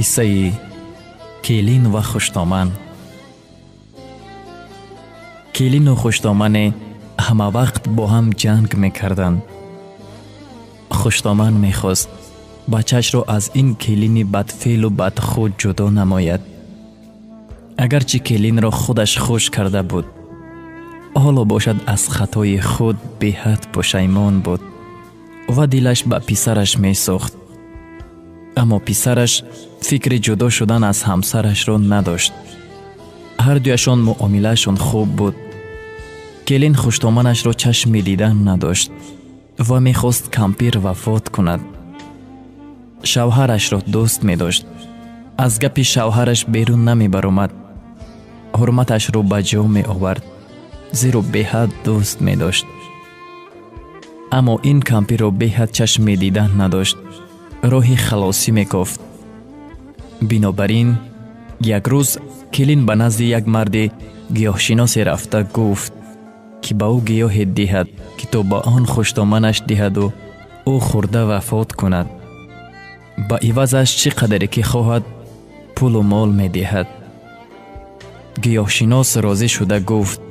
Қиссаи келин ва хуштоман. Келину хуштомане ҳамавақт бо ҳам ҷанг мекарданд. Хуштоман мехост бачаашро аз ин келини бадфеълу бадхӯ ҷудо намояд. Агарчи келинро худаш хуш карда буд, ҳоло бошад аз хатои худ беҳад пушаймон буд ва дилаш ба писараш месӯхт. Аммо писараш фикри ҷудо шудан аз ҳамсарашро надошт. Ҳар дуяшон муомилаашон хуб буд. Келин хуштоманашро чашми дидан надошт ва мехост кампир вафот кунад. Шавҳарашро дӯст медошт, аз гапи шавҳараш берун намебаромад, ҳурматашро ба ҷо меовард, зеро беҳад дӯст медошт. Аммо ин кампирро беҳад чашми дидан надошт, роҳи халосӣ мекофт. Бинобар ин як рӯз келин ба назди як марди гиёҳшиносе рафта гуфт, ки ба ӯ гиёҳе диҳад, ки то ба он хуштоманаш диҳаду ӯ хӯрда вафот кунад. Ба ивазаш чӣ қадаре ки хоҳад, пулу мол медиҳад. Гиёҳшинос розӣ шуда гуфт: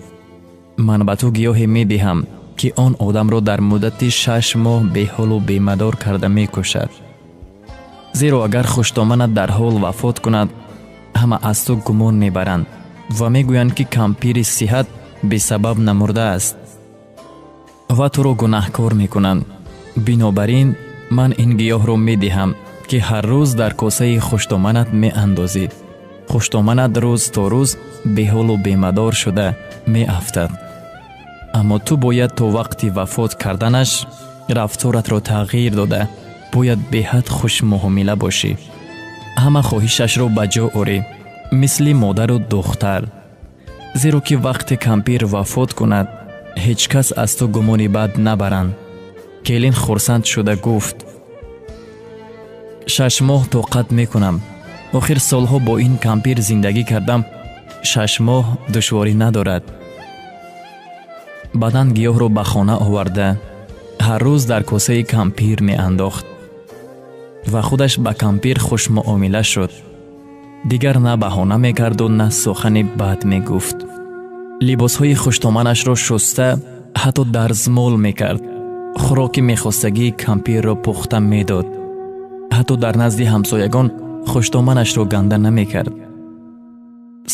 «Ман ба ту гиёҳе медиҳам, ки он одамро дар муддати 6 моҳ беҳолу бемадор карда мекушад. Зеро агар хуштоманат дар ҳол вафот кунад, ҳама аз ту гумон мебаранд ва мегӯянд, ки кампири сиҳат бесабаб намурдааст ва туро гунаҳкор мекунанд. Бинобар ин ман ин гиёҳро медиҳам, ки ҳар рӯз дар косаи хуштоманат меандозӣ. Хуштоманат рӯз то рӯз беҳолу бемадор шуда меафтад. Аммо ту бояд то вақти вафот карданаш рафторатро тағйир дода, бояд беҳад хушмуомила бошӣ, ҳама хоҳишашро ба ҷо орӣ, мисли модару духтар. Зеро ки вақте кампир вафот кунад, ҳеҷ кас аз ту гумони бад набаранд». Келин хурсанд шуда гуфт: «6 моҳ тоқат мекунам. Охир солҳо бо ин кампир зиндагӣ кардам, 6 моҳ душворӣ надорад». Баъдан гиёҳро ба хона оварда, ҳар рӯз дар косаи кампир меандохт ва худаш ба кампир хушмуомила шуд. Дигар на баҳона мекарду, на сухани бад мегуфт. Либосҳои хуштоманашро шуста, ҳатто дарзмол мекард, хӯроки мехостагии кампирро пухта медод. Ҳатто дар назди ҳамсоягон хуштоманашро ганда намекард.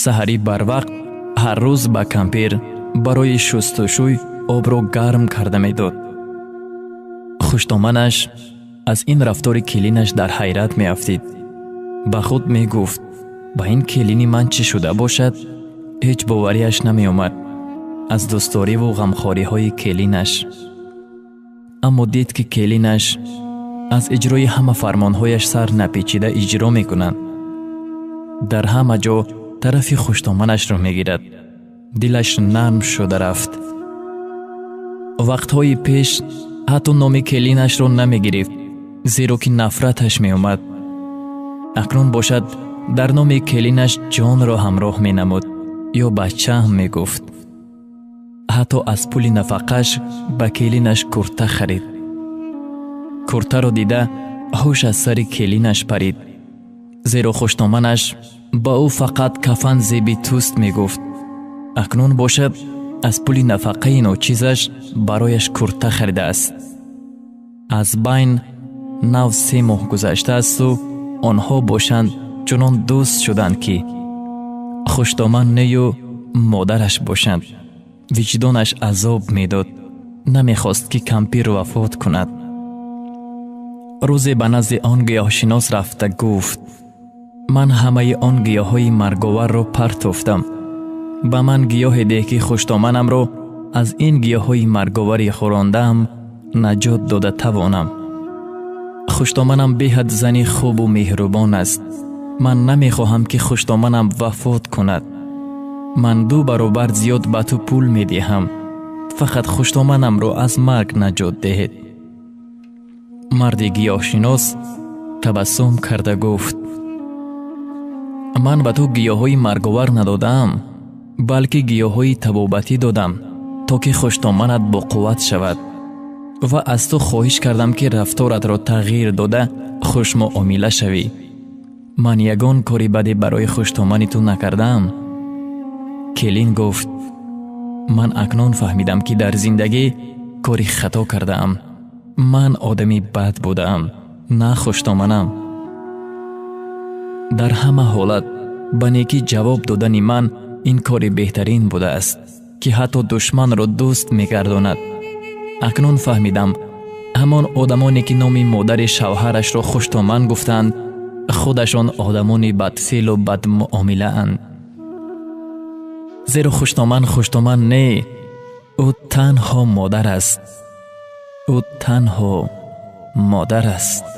Саҳарӣ барвақт ҳар рӯз ба кампир барои шустушӯй обро гарм карда медод. Хуштоманаш аз ин рафтори келинаш дар ҳайрат меафтид. Ба худ мегуфт: «Ба ин келини ман чӣ шуда бошад?» Ҳеҷ боварияш намеомад аз дӯстдориву ғамхориҳои келинаш. Аммо дид, ки келинаш аз иҷрои ҳама фармонҳояш сар напечида иҷро мекунад, дар ҳама ҷо тарафи хуштоманашро мегирад. Дилаш нарм шуда рафт. Вақтҳои пеш ҳатто номи келинашро намегирифт, зеро ки нафраташ меомад. Акнун бошад дар номи келинаш ҷонро ҳамроҳ менамуд ё бачаам мегуфт. Ҳатто аз пули нафақаш ба келинаш курта харид. Куртаро дида, ҳуш аз сари келинаш парид, зеро хуштоманаш ба ӯ фақат «кафан зеби туст» мегуфт. Акнун бошад аз пули нафақаи ночизаш барояш курта харидааст. Аз байн нав 3 моҳ гузаштаасту онҳо бошанд чунон дӯст шуданд, ки хуштоман нею модараш бошанд. Виҷдонаш азоб медод, намехост, ки кампир вафот кунад. Рӯзе ба назди он гиёҳшинос рафта гуфт: «Ман ҳамаи он гиёҳҳои марговарро партофтам. Ба ман гиёҳе деҳ, ки хуштоманамро аз ин гиёҳҳои марговари хӯрондаам наҷот дода тавонам. Хуштоманам беҳад зани хубу меҳрубон аст. Ман намехоҳам, ки хуштоманам вафот кунад. Ман ду баробар зиёд ба ту пул медиҳам, фақат хуштоманамро аз марг наҷот диҳед». Марди гиёҳшинос табассум карда гуфт: «Ман ба ту гиёҳҳои марговар надодаам, балки гиёҳҳои табобатӣ додам, то ки хуштоманат боқувват шавад, ва аз ту хоҳиш кардам, ки рафторатро тағйир дода, хушмуомила шавӣ. Ман ягон кори баде барои хуштомани ту накардаам. Келин гуфт: «Ман акнун фаҳмидам, ки дар зиндагӣ кори хато кардаам. Ман одами бад будаам, на хуштоманам. Дар ҳама ҳолат ба некӣ ҷавоб додани ман ин кори беҳтарин будааст, ки ҳатто душманро дӯст мегардонад. Акнун фаҳмидам, ҳамон одамоне, ки номи модари шавҳарашро хуштоман гуфтанд, худашон одамони бадфеълу бадмуомилаанд. Зеро хуштоман хуштоман не, ӯ танҳо модар аст, ӯ танҳо модар аст».